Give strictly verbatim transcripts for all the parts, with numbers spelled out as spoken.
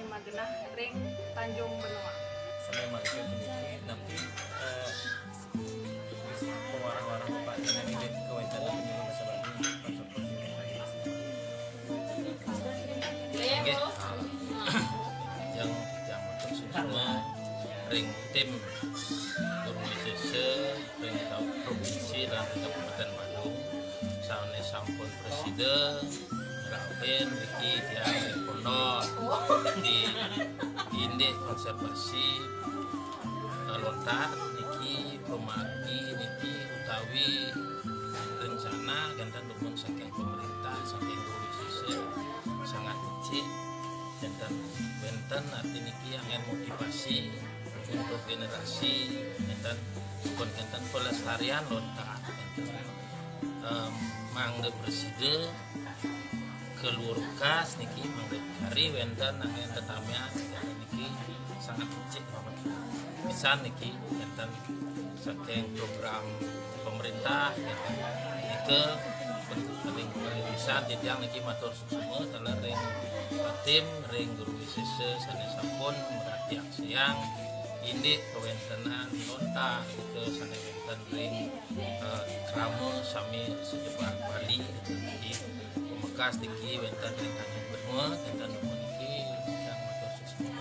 Magenah ring Tanjung Benoa. Sampai mangkin puniki, napi, eh, wis pawarah-warah Bapak jenengan inggih kawéntenan penyuluh basa Bali, Pak Sopo. Inggih. Yang, yang matur suksma ring tim Guru Wisesa ring provinsi lan Kabupaten Badung, sané sampun prasida ngrawin niki tiang ring pondok di indik konservasi, eh, lontar niki, pamargi niki utawi rencana kénten dumun saking pemerintah, saking Guru Wisesa sangat becik, kénten wénten arti niki anggén motivasi untuk generasi kénten, pun kénten pelestarian lontar kénten. Em, mangda prasida kaluar kas niki, mangda kari wénten anggén tetamian niki sangat becik banget pisan niki, kénten saking program pemerintah kénten. Nika paling, paling pisan titiang niki matur suksma taler ring tim, ring Guru Wisesa sané sampun merhatian siang indik kawéntenan lontar nika sané wénten ring, eh, krama sami sajebag Bali niki. Pamekas niki wénten ring Tanjung Benoa, kénten puniki ingkang matur suksma.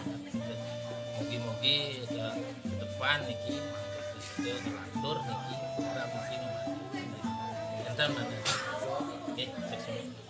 Mugi-mugi, eh, ke depan niki mangda prasida nglantur niki program niki. Kénten mangda. Nggih, suksma.